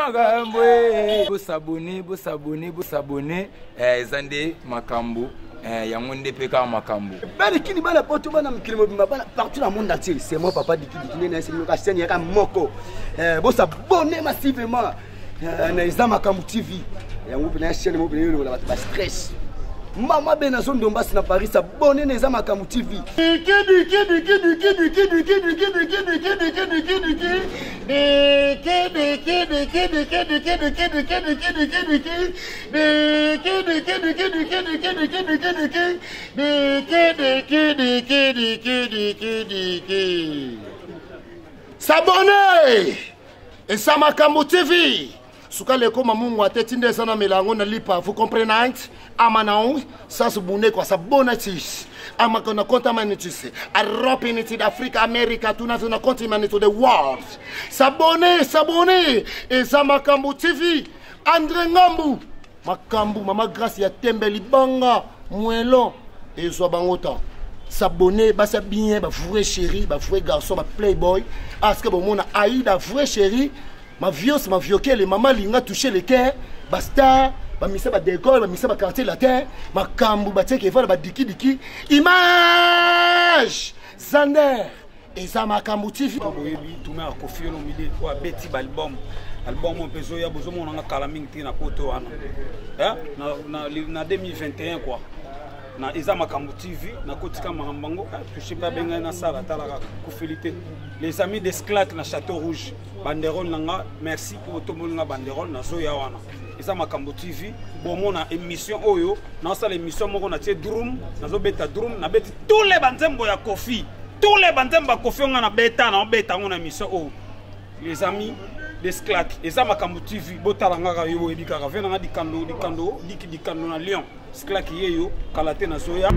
Makambo eh. Bosabone, bosabone, bosabone eh, eza nde makambo eh, yango nde mpe kaka makambo. Bana kini bana poto bana mokili mobimba bana partout na monde entier c'est moi papa diki diki nde nayesi bino ka chaîne yaka moko eh, bosabone massivement eh, na eza makambo tv yango mpe na chaîne moko mpe elongola bato ba stress mama be nazo ndombasi na paris abone na eza makambo tv S'abonner eza makambo tv sukali ekoma mungwa te tinda eza na mela yango na lipa vous comprenez amanao sas buneko sa bonatis amakona kontamanitis aropiniti d'afrique america tunazona kontimani to the world s'abonner s'abonner eza makambo tv andre ngambu makambo mama grace ya tembe libanga mwelo ezwa bango temps s'abonner basi ya bien ba vrai chéri ba vrai garçon ba playboy aske bomona aida vrai chéri ma vios ma viokele mama linga toucher le cœur ba star bamisa ba décor bamisa ba quartier latin makambo batiaki evala badikidiki image zander eza makambo tv boyebi tourne ya Koffi Olomide oyo abeti baalbum album oyo mpe ezoya bozomona nga kala mingi te na poto wana na, na, na 2021 quoi na eza makambo tv nakotika makambo yango touche mpe abengai nasala tala kaka kofeli te les amis d'esclate na château rouge banderole na nga merci mpo botomboli nga banderole nazoya wana eza makambo tv bomona émission oyo naosala émission moko natie drum nazobeta drum nabeti tous les banzembo ya kofi tous les banzembo ya kofi nga nabeta naobeta yango na émission oyo les amis d'esclate eza makambo tv botala ngaka yo boyebi kaka ve nanga dikando dikando diki dikando na lyon sclak yeyo kala te nazoya.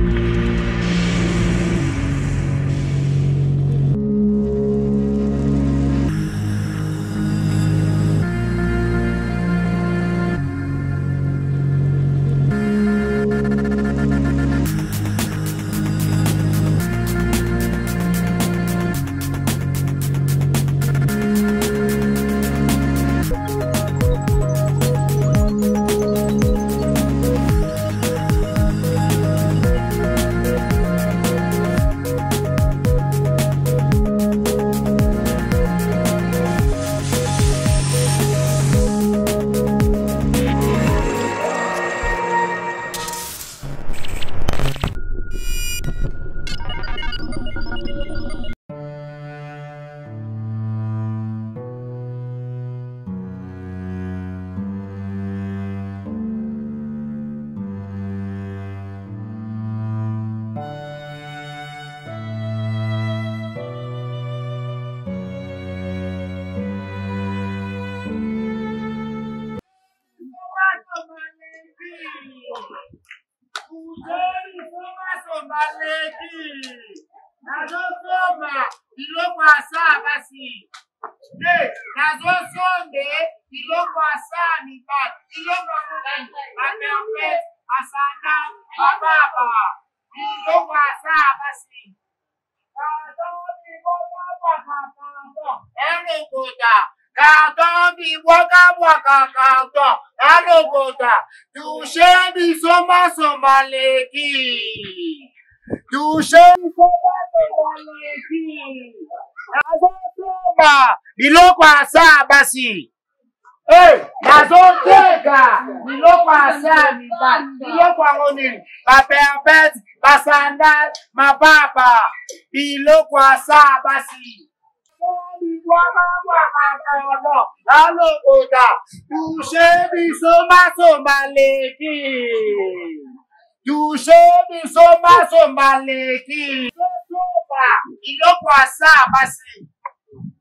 Nazosomba biloko ya saa basi te, nazosombe biloko ya saa mibali, biloko yango baperpete, basanda, bababa, biloko ya saa basi. Elokota carton bibwakabwaka carton alokota tushe bisombasomba leki tushe bisombasomba leki nazosomba biloko ya saa basi. Hey, nazoteka biloko ya saa mibali biloko yango nini baperpete basandale mapapa biloko ya saa basi alokota tushe bisombasomba leki tushe bisombasomba leki somba biloko ya saa basi.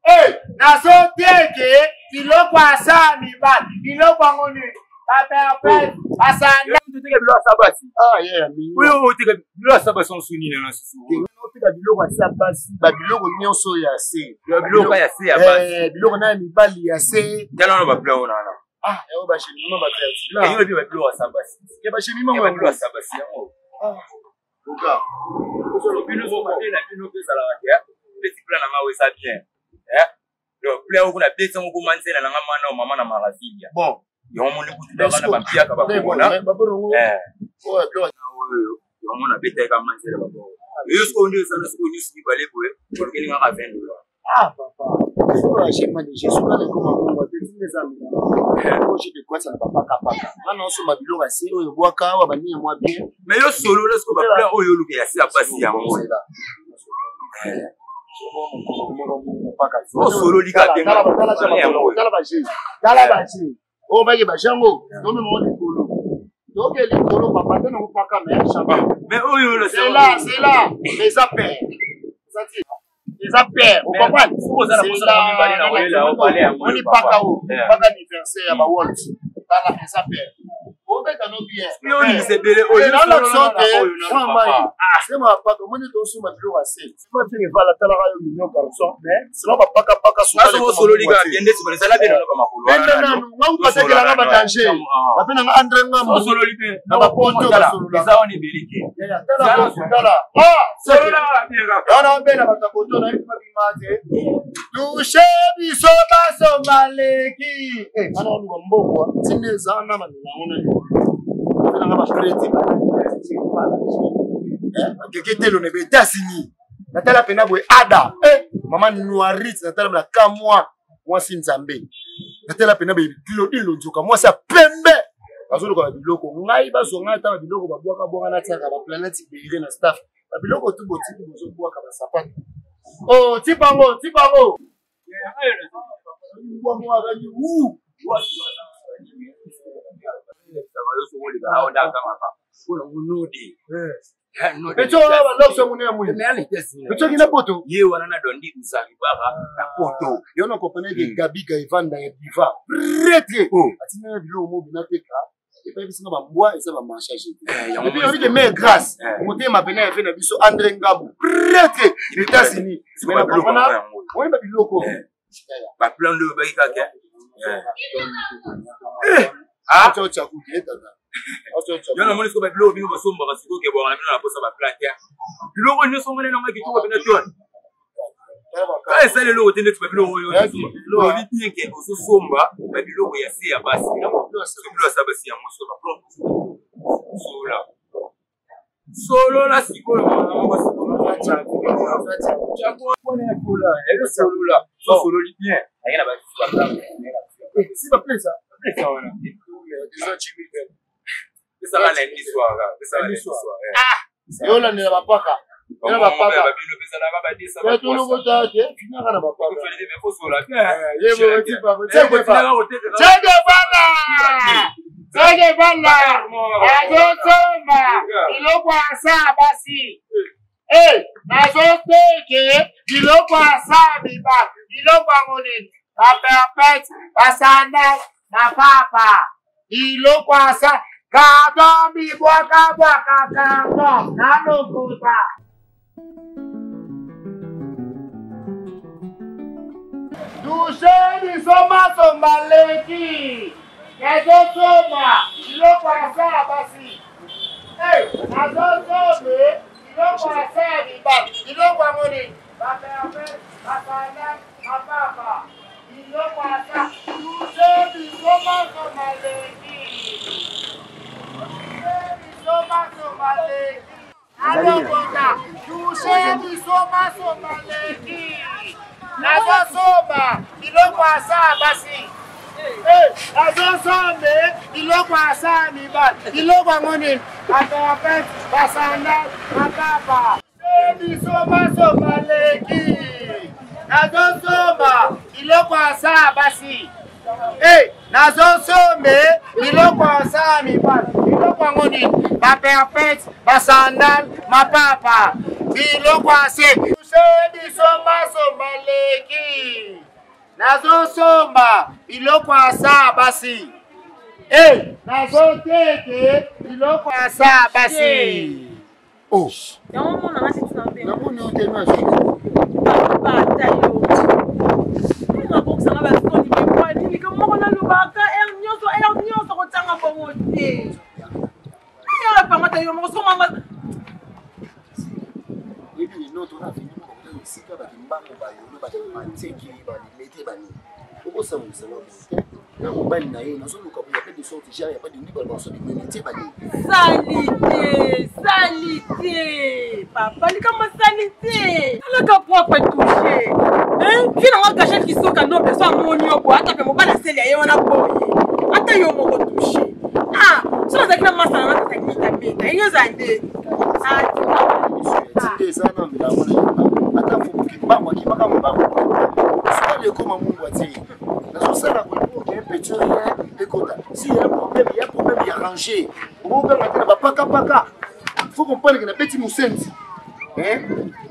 Hey, nazoteke biloko ya saa mibali biloko yango nini baperpete basanda toteka biloko ya saa basi ah, yeah, oyo oteka biloko ya saa basi onso nini na susu oteka biloko ya saa basi babiloko nyonso ya se biloko ya se ya basi eh, biloko na ya mibali ya se tala wana baplan wana wana ah yango bachemima bavertila eyo ebi babiloko ya saa basi ya bachemima biloko ya saa basi yango ah. Oka. Bino zo mabe na bino pe ezalaka te. Petit plan na nga oyo eza bien. Eh? Donc baplan oyo kuna beti yango koma nzela na nga mana mama na maravilia. Bon. Yango moni kutu daka na bampiaka bakona. Oyo yango nabetaki kama nzela babongo. Yo sikoyo nde ezala sikoyo nyonso mibale boye olukeli ngaka 20 dollars. Ah papa, solo ya schéma de Jésus là ekoma bongo te ntina eza mina. Oyo de kwasa na bapaka paka. Nga na osomba biloko ya se oyo ebwaka awa baninga mwa bien. Mais yo solo la sikoyo baplan oyo oluka ya se ya basi yango. Osololi kaka bien. Tala ba jeu. Tala ba jeu. Oyo baki ba jango, tomema likolo. Toke likolo papa te nango paka mais champion. Mais oyo c'est là, c'est là. Mais ça perd. Eza père, ocomprendre? Omoni paka oyo, paka anniversaire ya ba Wolves. Tala eza père. Obeta no bien. Nalakisa te, mwa mai. Sema paka, omoni tosomba biloko ya se. Sema te evala talaka yo mignon garçon, mais sema bapaka paka sokaobenda nanu nga upatekelanga ba danger. Bape nanga Andre Ngambo. Na ba poto basolola. Tala, tala. Ah, wana obela bato ya koto na yebi mabima te. Touche biso basomba leki. Eh, wana oluka mbongo, tinde eza na mamela yango na yo. Bape nanga ba prete. Keke telo na États-Unis. Natala pena boye Ada. Eh, mama Noirite natala na kamwa mwasi Nzambe. Natala pena boye Claudine Lonzoka mwasi ya pembe. Bazoluka ba biloko ngai bazwa ngai ata ba biloko babwaka bwaka natiaka ba planète libérée na staff. Ba biloko tu botiki bozobwaka ba sapato. Oh, tipango, tipango. Mbwa moko azali wu. Etioki na poto ye wana na dondi uzaribara na poto yo na comprendre ke Gabi Gaivanda ya Diva prêtre atindana biloko mo bina teka epai biso na bambwa eza ba marchage et puis oyebi ke mère grâce motema pene ya fe na biso André Ngambu prêtre États-Unis mais na comprendre oyeba biloko ba plan nde oyebaki kaka. Yo namoni sikoyo babiloko bino bosombaka sikoyo kebwaka na bino na posa baplan te. Biloko nyonso ngane nanga kitoko pena tone kaka esali eloko te ndeti babiloko oyo olobi bien ke ozosomba babiloko ya se ya basi, biloko ya se ya basi yango so baplan solola solola sikoyo solola sosololi bien aye na pesaka lundi soir, pesaka lundi soir. Yo olandela bapaka ena bapaka tolokota te finaka na bapaka. Chege bana! Chege bana! Azosomba biloko ya saa basi. Eh, nazoteke biloko ya saa biba. Biloko yango nini? Ba perpète, ba sandale, mapapa. Biloko ya saa. Carton bibwaka bwaka carton nalokota. Touche bisombasomba leki. Nazosomba biloko ya saa basi. Eh, nazosombe biloko ya saa mibali. Biloko yango nini? Baperpète, basandale, mapapa. Biloko ya saa. Touche bisombasomba leki. Touche bisombasomba leki. Alokota. Touche bisombasomba leki. Nazosomba biloko ya saa basi. Eh, nazosombe biloko ya saa mibali. Biloko yango nini? Baperpète, basandale, mapapa. Bisombasomba leki. Nazosomba biloko ya saa basi. Eh, nazosombe biloko ya saa mibali. Biloko yango nini? Baperpète, basandale, mapapa. Biloko ya se. Bisombasomba leki. Nazosomba biloko ya saa basi. Eh, nazoteke biloko ya saa basi. Oh. Yango mona nga titi na mpe. Namoni yo te na Papa ata yo. Nini abokisanga basoni mpe nini ka moko nalobaka heure nyonso heure nyonso kotanga bongo te. Ayala pangata yo moko soko mama. Oyebi lelo tona vini moko esika bakimbango bayolo bakimanteki balimete banini. Okosangisa nga boye te na mobali na ye, nazoluka boye ya pe de sorte genre ya pas de ndibala baso de mene bani. Salite, salite papa, likambo salite alaka propre touche vi nanga gachette kisoka noble so amoni yo boye, ata mpe mobali aseli ya ye wana boye, ata yo moko touche. Ah, so nazalaki na masa nanga tata mita beta ye ozala nde tinde eza na milango na ata fumuki mbango akimaka mbango sukali ekoma mungu atie nazosala boye pour que petit rien ekota. Si ya problème, ya problème ya ranger, okokanga te na bapakapaka. Faut comprendre que nabeti mosenzi,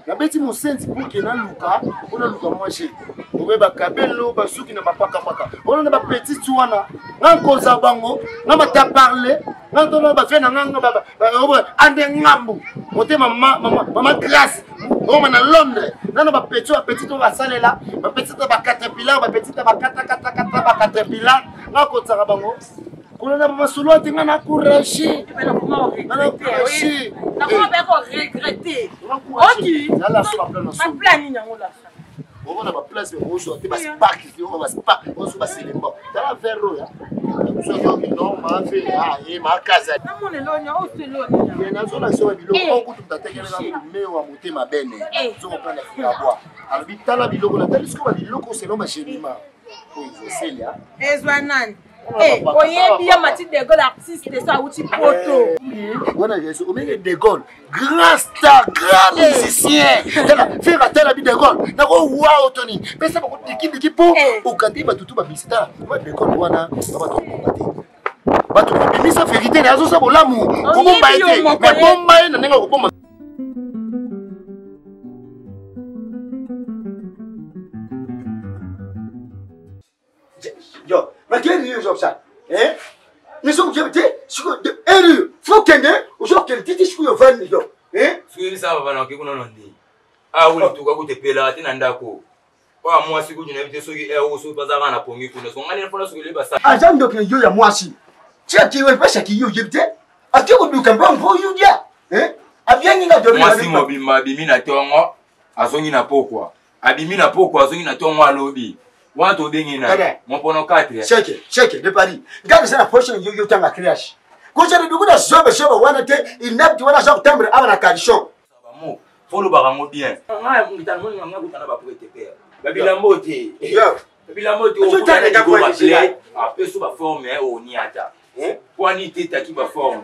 nabeti mosenzi pour que naluka mpo naluka mwa je obe bakabelo basuki na bapakapaka wana na bapetite wana nga nkoza bango nga mataparle nga ntona bafie na nga ande ngambu motema mama Grace oma na Londres nano bapetit, bapetit oyo basalela bapetit ya bacaterpillar, bapetit ya bakatakatakata bacaterpillar, nga kotisaka bango kuna na masolo ate nga na courage, nga na courage. Nakoma mpe koregrete. Omona baplace ozwa te, baspark, baspark ozwa, baselemba. Tala verre oyo soki non mafe ye makaza nazolakisa ba biloko oyo kutu tatekelaka mewa motema bene ozokoprendre fikabwa. Alobi tala biloko, natali sikoyo babiloko selon bagemima oyo ezoselia. Ezwa nani? Oyebi ya Mati de Gaulle, artiste so awuti poto. Wana yeso omenge de Gaulle, grand star, grand musicien. Tala Ferre, tala bi de Gaulle nako wa otoni pesa bako dikidiki mpo okate bato tu babimisi. Tala ma de Gaulle wana bato kobomba te, bato babimisa vérité na azosa bolamu kobomba ye te, mais bomba ye na ndenge akobomba. Yo, makeli yo ça. Hein? Niso ke te, siko de eri, faut kende, ozo kende titi siko yo van yo. Hein? Soki oyebisa papa na oke kuna na nde awa lituka kutu epelaka te na ndako oyo mwasi kutu nayebi te soki ero soki bazalaka na pongi kuna so ngai nefona soki eleba sa. Aza ndoki yo ya mwasi. Tia ki we pesa ki yo yebi te. Ake ko duka mbongo yo dia. Hein? Abiangi nga do. Mwasi mobimba abimi na tongo azongi na pokwa, abimi na pokwa azongi na tongo, alobi wana tobengi na mopono 4. Cheke, cheke de Paris. Ngabi sana prochaine yo yo tanga crash. Kozala duku na zoba zoba wana te, inapte wana za kutambra awa na caleçon. Bamo fo olobaka yango bien. Ngai mona nga kutana baprete pere babilambo te, babilambo te, apeso baforme oniata kwani te taki baforme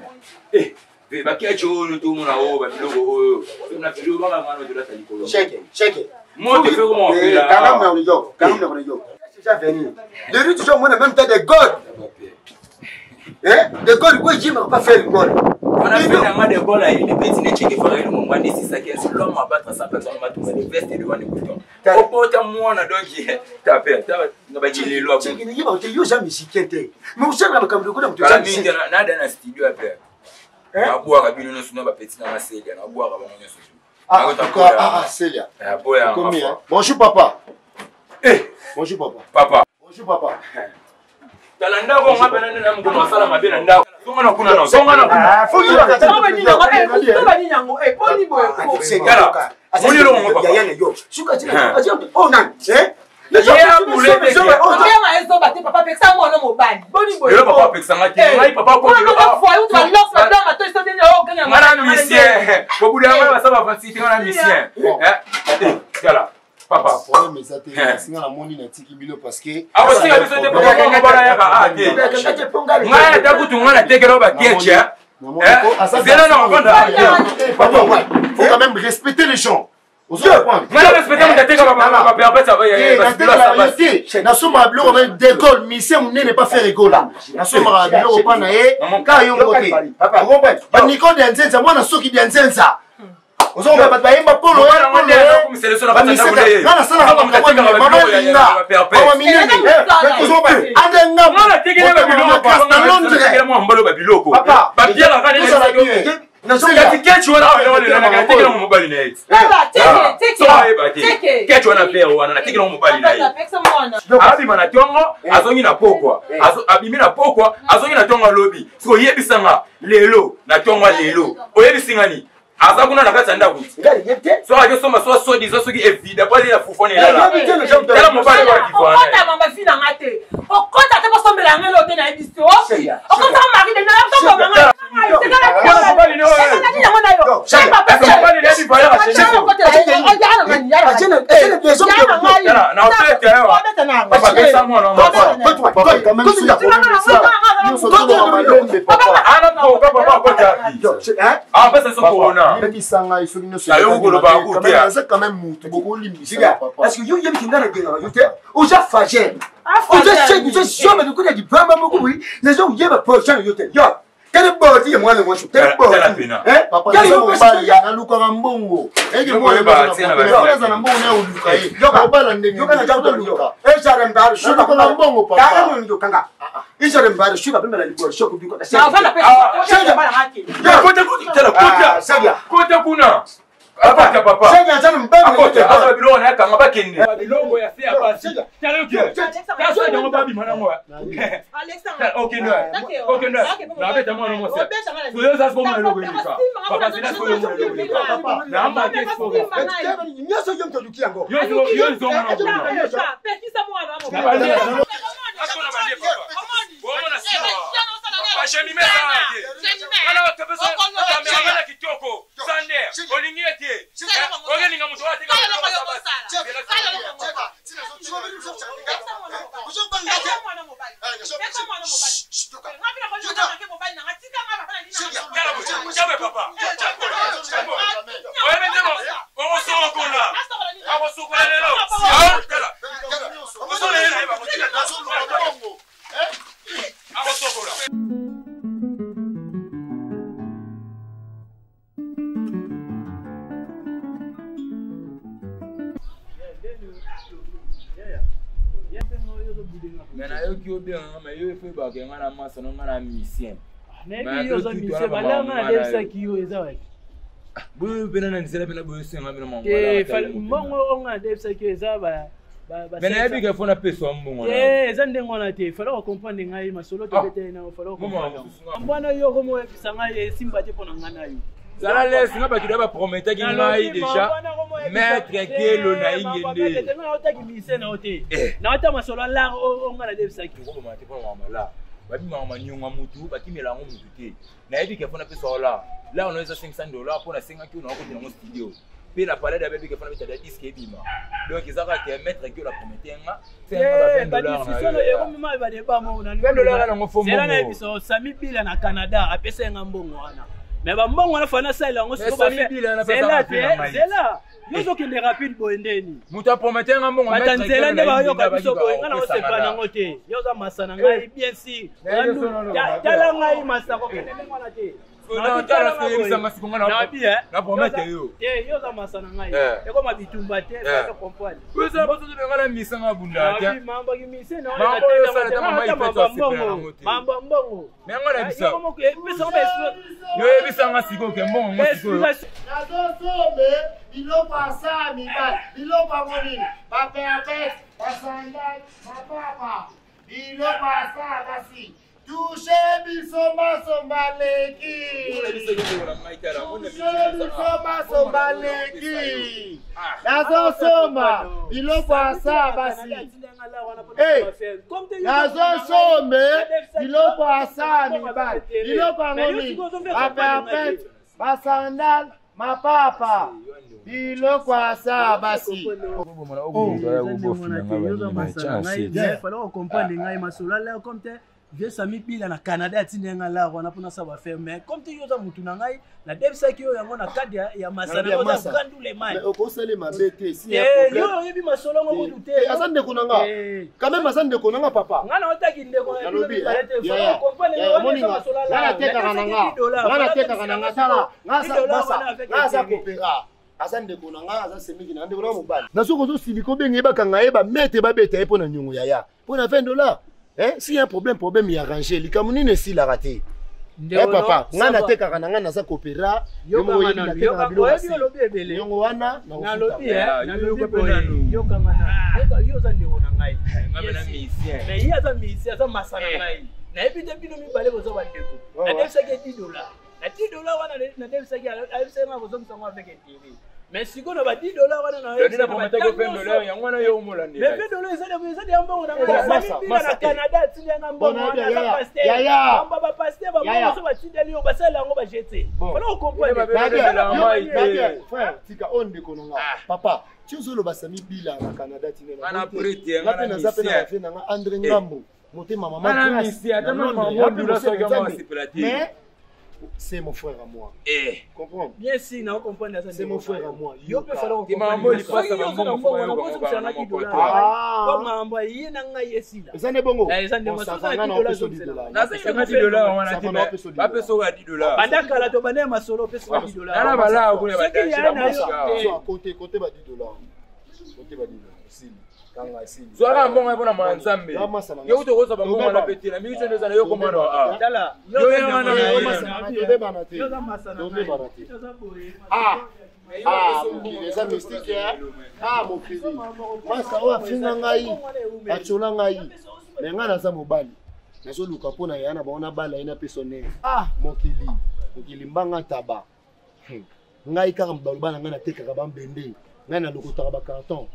bakeche oyo tomona oyo babiloko oyo na biloko bakangana tolata likolo. Cheke, cheke. Moto fe koma opela. Kanga mna yo, kanga mna yo. Déjà venu. Les rues toujours moi même temps de God. Hein? De God quoi, je m'a pas fait le goal. Wana mpe nanga de Gaulle ayebi peti ne Che Guevara elongo ngwandi 615 l'homme abattre sa personne matunga de veste de wana bouton obota mwana donc tape na bakilelo. Cheke ni yeba te yo za musicien te. Mais osala makambo lokola moto za musicien. Nada na studio ya père. Nabwaka bino nyonso na bapeti na maselia, nabwaka bango nyonso. Ah, en tout cas, ah, ah, Célia. Komi, hein. Bonjour, papa. Eh. Bonjour, papa. Papa. Bonjour, papa. Tala ndako nga pena nene mokolo asala mabe na ndako. Zonga na kuna na. Zonga na kuna. Tala. Moni eloko ngo papa. Yaya na yo. Suka tina. Atia oh nan. Eh? Obenga ezoba te papa, pekisa mwana mobali boni boye. Lelo papa apekisanga te ngai papa. Nga na misien kobuda yango basala bafansi te, nga na misien tala papa. Problème eza te, singa namoni natiki bino parce que akosinga biso te papa, mobala yaka a te ngai ata kutu ngai natekela bakeche zela na kovanda. Faut quand même respecter les gens. Nasomaka biloko na dekole misien monene pa faire egola, nasomaka biloko mpa na ye ka yongo te. Banikole ya nzenza mwana soki bya nzenza ozomona bato bayemba polo nga nasalaka makambo mama linga mama minene ande nga na Londres. Kasi kechi wana natekela mobali na ye, kechi wana pere wana natekela mobali na ye, abima na ntongo azongi na pokwa, abimi na pokwa azongi na ntongo alobi. Soki oyebisanga lelo na ntongo lelo, oyebisinga nini? Aza kuna na kati ya ndako. Soki akosomba so soi-disant soki evida po alia fufu wana elala. Tala mobali oyo akivana. Okota mama fi na nga te. Okota te bosombela yango eloko te nayebi so. Okota mari de na somba mama. Yebisa ngai soki nyonso quand même mutu bokolimbisa. Parce que yo yebi kinga na genga yo te oza fagere oza seki oza soba lokola libamba moko boye naza koyeba prochain yo te yo kele boti ye mwana mwasi kele boti. Nalukaka mbongo eza na mbongo naye oluka ye obala ndenge mbongo papa izore mbari shuka pembe na libolo shoko biko kota kuna apata papa akota biloko na yakanga bakende biloko ya se ya basi tala babima nango okende okende nabeta mwana mwasi oyozakomona eloko eleka papa zela soyo mona eloko eleka naambake nyonso yo moto oluki yango yo nzonga na kitoko sander olingi ete okelinga moto akosokola lelo akosokola. Me nayoki obenganga me yo efo ebaka nga na masa no nga na misien. Nayebi yo oza misien, balanga nadebisaki yo eza wapi? Boyo mpena na nzela mpena boyo senga mpena. Mbongo oyo nga nadebisaki yo eza ba me nayebi ke fo napeswa mbongo. Eza ndenge wana te, fala kocomprendre ngai masolo tobeteli na fala kocomprendre mbwana yo komoyebisa ngai esimba te mpo na ngai na yo. Zala lese nga bato da baprometaki ngai déjà maître Kelo na ingende. Naotaki mise na yo te, naota masolo alar oyo ngai nadebisaki. Okoboma te mpona makambo la babimaka manyonga mutu bakimela yango mutu te. Nayebi ke fo napesa yo lar lar no eza 500 dollar mpo nasengaki oyo nakokotela yango studio mpe na palais abebi ke fo nabeta da diske ebima. Donc eza kaka ke maître Kelo apromete nga. Ekomima badeba mongo na biso. Sami Bila na Canada apesa nga mbongo wana, me bambongo wana fana asalela yango. Zela te, zela, yo ozokende rapide boye ndeni? Moto apromete nga mbongo. Bata nzela nde bayoka biso boye, nga na osepa nango te. Yo oza masa na ngai bien sûr, tala ngai masa kokende ndenge wana te. Yo oza masa na ngai, ekoma bitumba te, comprendre. Mambaki mise mambo mbongo. Yoyebisanga sikoyo ke mbongo ngo sikoyo. Nazosombe biloko asa mibali, biloko yango nini? Baperpete, basandale, mapapa, biloko asa basi. Touche biso maso maleki, touche biso maso maleki. Nazosomba biloko asa basi, nazosombe biloko asa mibali, biloko yango nini? Baperpete, basandale, mapapa, biloko asa basi. Fala comprendre ngai masolo ala comme te vieux Sami Bila na Canada atindi nga lar wana mpona sa bafaire, mais comme te yo oza mutu na ngai, nadebisaki yo yango na cadre ya masana, oza grand lemani. Okosali mabe te. Si yo oyebi masolo yango kutu te. Aza ndeko na nga quand même, aza ndeko na nga papa. Nga na otaki ndeko na bino mibale te, nga natekaka na nga, nga natekaka na nga. Tala nga aza kopera, aza ndeko na nga, aza semiki na nga, ndeko na nga mobali. Na soki ozosilika obenga ye, bakanga ye, bamete babeta ye mpo na niongo yaya, mpo na 20 dollars. Si un problème, problème ya arrange likambo nini esilaka te. Papa, ngai natekaka na ngai, naza kopera, yo moko oyebi natekaka biloko niongo wana. Nalobi yo oza ndeko na ngai, mais ye aza musicien, aza masa na ngai. Nayebi te bino mibale boza bandeko. Nadebisaki 10 dollar. Na 10 dollars wana nadebisaki, ayebisaki nga kozongisa ngo avec intérêt. Mais sikoyo na ba 10 dollars wana na Yadina prometaki 20 dollars, yango wana yo omolandela. Mais 20 dollars eza deya mbongo na Bon, ngai. masa, Sami Bila na masa, Canada atindi yanga mbongo Bon, wana, aza yaya, pasteur. yaya. Bamba ba pasteur, ba Yaya. mbongo so batindeli yo, basalela yango ba jete. Bon. Fallait comprendre. Yaya, Nadia, Yaya, Yaya, Nadia, Yaya. frère, tika oyo ndeko na nga papa ti ozoloba Sami Bila na Canada Nga na prêtre, nga nga mpe na naza mpe na misien. bavie na nga André Ngambo motema mama Nga na Grace, misien, ata na mama Londres, mama ya mpe Ndula mosala soki Nzambe. mama asepela te. Mais c'est mon frère à moi, Eh. comprends? Bien sûr, na comprendre aza C'est ndeko mon frère na à yo. moi. Yo mpe fallait Ti comprendre. mambo lipasa Soki yo oza na bambongo mbongo, fo na bayoka kozongisa ngo nga 10 dollars. Ah. Po mambo ye na ngai esila. Eza nde bongo. Eh, eza nde Bon, bongo. ça Soki va, oza nga na na 10 dollars, opesa 10 ozongisa. dollars. Nazali na 10 dollars wana Ça te, va, mais na opesa 10 bapesa oyo ya 10 dollars. Banda kala to banda ya masolo opesi nga 10 dollars. Nana balaa kuna Soki badansi ya na yo bamoka. te. So, comptez, comptez ba 10 dollars. Comptez ba 10 dollars. Esili. Kanga esili. Zwaka mbongo mpona mwa Nzambe. Ya masa na nga. Yo kuta okozwa bambongo wana pe te, na mingi nde eza na yo komona ah. Tala, Yo ya wana Yo yo masa na nga, tobebana te. Yo oza masa na ngai. Tobebana te. Oza boye. Ah, ah, mokili eza mystique, eh? Ah, mokili masa oyo afinga ngai, atiola ngai, me ngai naza mobali, nazoluka mpo na ya na bango nabala ye, napesa nere. Ah, mokili, mokili mbanga ntaba. Ngai kaka baloba na ngai, natekaka bambende, ngai nalokotaka bacarton,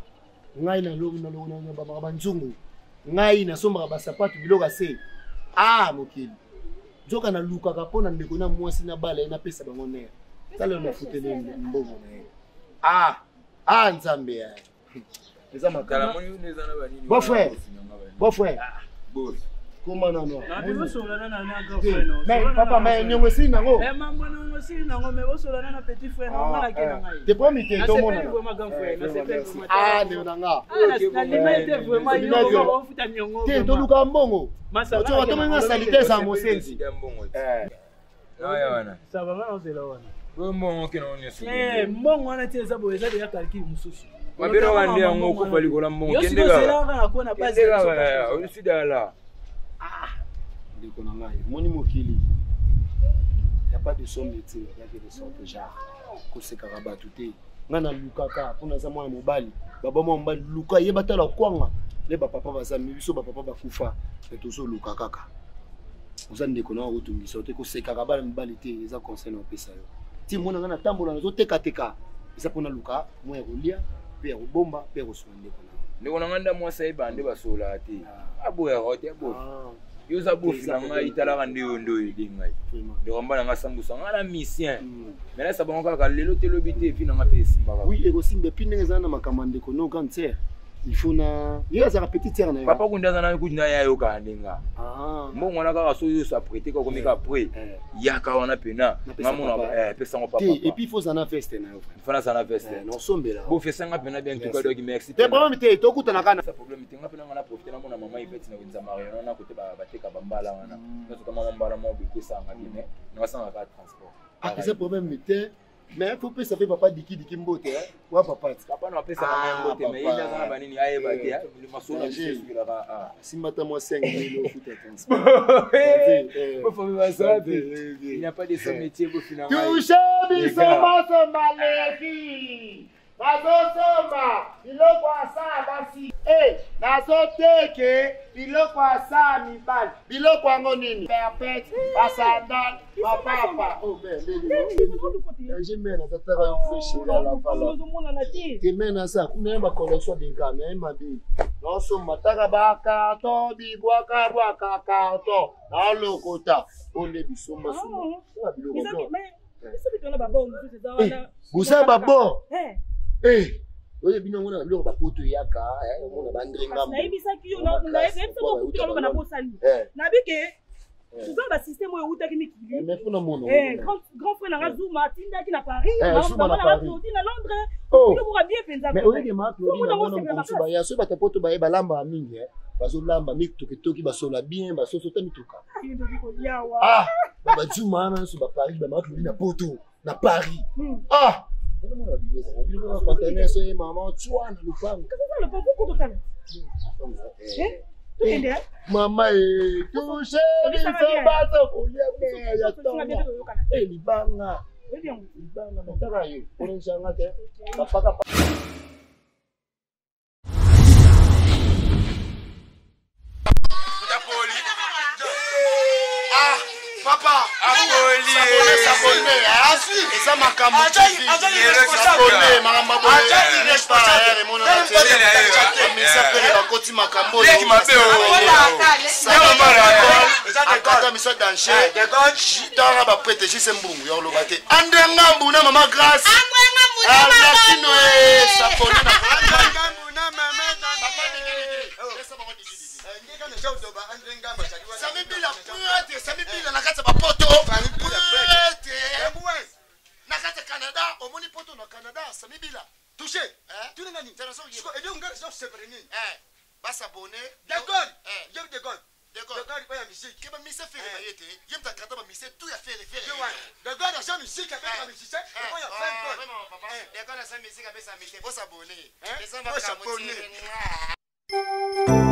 ngai nalobamaka banzungu, ngai nasombaka basapatu, biloko ase. Ah, mokili, nzoka nalukaka mpo na ndeko na mwasi nabala ye, napesa bango nere. Tala nafuteli mbongo na ye. Ah, ah, Nzambe ya eza Kala makambo. moni nde eza na banini. Bon frère. Bon frère, Boss. koma nano. Na mpe bosolana na grand frère na yo. Mais Solana papa, na mais grand frère. niongo esili nango. Mais mambo nango esili nango, mais bosolana na petit frère na nga, nake na ngai. Te promis te, Nasepeli tomonana. vraiment, grand frère, nasepeli vraiment. Ah, ndeko na nga. Ah, nandima ete vraiment yo Bino vraiment ofuta niongo te, vraiment. toluka mbongo. Masa, Otoka tomenga salite eza mosenzi. Ya mbongo te. Aya wana. Ça va, nga naozela wana. Boyo mbongo okende ngo nyonso. Eh, mbongo wana te, eza boye, eza deja calcul mosusu. Mabele wana nde yango okufa likolo ya mbongo. Yo Kende sikoyo kaka. ozela kaka na kuwa na base. Kende kaka, ya, osidala. Ndeko na ngai, moni mokili, ya pas de somme métier, ya que de sorte genre kosekaka bato te. Ngai nalukaka mpo naza mwana mobali, baba mwana mobali luka yeba, tala kwanga nde bapapa baza biso, bapapa bakufa, me tozoluka kaka. Oza ndeko na nga, kotungisa yo te, kosekaka bana mibali te. Eza conseil na opesa yo. Ti mona ngai natambola, nazotekateka, eza mpo naluka mwa ya kolia mpe ya kobomba mpe ya kosunga ndeko na nga. Ndeko na ngai nda mwasi ayeba nde basololaka te, aboyaka te, aboya. Ah, Yo oza bofi na ngai, talaka nde oyo nde oyo ede ngai. Vraiment. Ndeko mba na ngai, sambusa ngai na misien. Me nayesa bango kaka lelo te, lobi te, epi na ngai mpe esimbaka. Oui, ekosimba. Epuis ndenge eza na makambo ya ndeko no grande sœur, il faut na ye azalaka petite sœur na yo. Papa kundi aza nani kundi na ye ayokaka nde nga. Ah. Mbongo wana kaka soki oyo aprete kaka okomi kaka pre Eh. yaka wana pena. Napesa nga mona papa. pesango papa. Te, et puis il faut ozala na veste na yo. Fana aza na veste. Eh, naosombela. Bofesanga pena bien, en tout cas, donc merci. Te, problème te, tokutana kana. Sa problème te, nga mpe nanga na profite, namona mama Ivete na wenza Mariano na kote bateka bambala wana nyonso, kama mwa mbala mwa boye esanga bien, mais nanga kaka transport. Ah, eza problème te, mais faut pesa mpe papa dikidiki mbote, eh. Wa papa ti. Papa na apesaka Ah, ngai mbote, mais ye papa. nde aza na banini ayeba te, masolo na biso Danger. esukelaka ah. Simba ta mwa 5 mille ofuta transport. Eh. Bofomi bazapi, il n'y a pas de son métier, bofina ngai. Touche biso masomba leki, nazosomba biloko asa basi, nazoteke biloko asa mibali, biloko yango nini, perpete, basandale, mapapa. Me nazataka yo freshelavala. Ozomonana te. Te, me naza kuna ye bacollection de gars naye mabe, naosomba taka bacarton, bibwaka bwaka carton, naolokota oyo nde bisombasomba biloko. Biso bitona babor mosusu eza wana. Boza babor. Eh, Oyo bino yango na biloko bapoto eyaka, omona bandre ngambo. Nayebisaki yo, nayebisa bokuti kaloba na bosani. Nabi ke toza na basystème oyo eutaki mikili. Mais mpona mona. Eh, grand frère nanga Zuma atindaki na Paris, Eh, Zuma na mama nanga Paris. Claudine na Londres. Oh. Biloko bien mpenza. Mais oyeke ma Claudine, Omona namona osepela mosusu makasi. baya soki bato poto baye balambaka mingi, bazolamba mitoketoki, basola bien, basoso ta mituka. Aye, ndoki kolia awa. Ah, babajuma wana nyonso baparis, bamama Claudine na poto na Paris. Ah, omona biloko yango, biloko ya contener so ye mama tswa na lupango. Kasi oza lopango kototala. Eh, tokende, eh? Mama e touche biso bazo kolia me ya Tosinga bien, tongo. toyokana. E libanga. Oyebi yango. Libanga nataka yo orenjanga te bapaka. Ah, papa. Apoli. S'abonner, s'abonner. Eza makambo TV. Abonné, makambo boye. Emonana te. Bamisa pere bakoti makambo oyo. Leki mabe oyo. Akata miso danger. Tanga baprete jise mbungu ya koloba te. Andre Ngambu na mama Grace. Arnatino e s'abonner na Sami Bila prêtre, Sami Bila na kati ya bapoto. Prêtre. Na kati ya Canada, omoni poto na Canada, Sami Bila. Touché. Eh? Tuna nani? Tena Siko, edo ngara so sepere nini? Eh, basabone. D'accord. Eh. Je de Gaulle. D'accord. De Gaulle pas ya musique. Ke bamise fere baye te. Ye mutu akata bamise tout ya fere fere. Je wa. De Gaulle acha musique avec la musique. Eh, Et moi ya oh, fin Gaulle. vraiment, papa. D'accord, na sa musique apesa mise. Bosabone. Eh? Eza makambo Bosabone. te.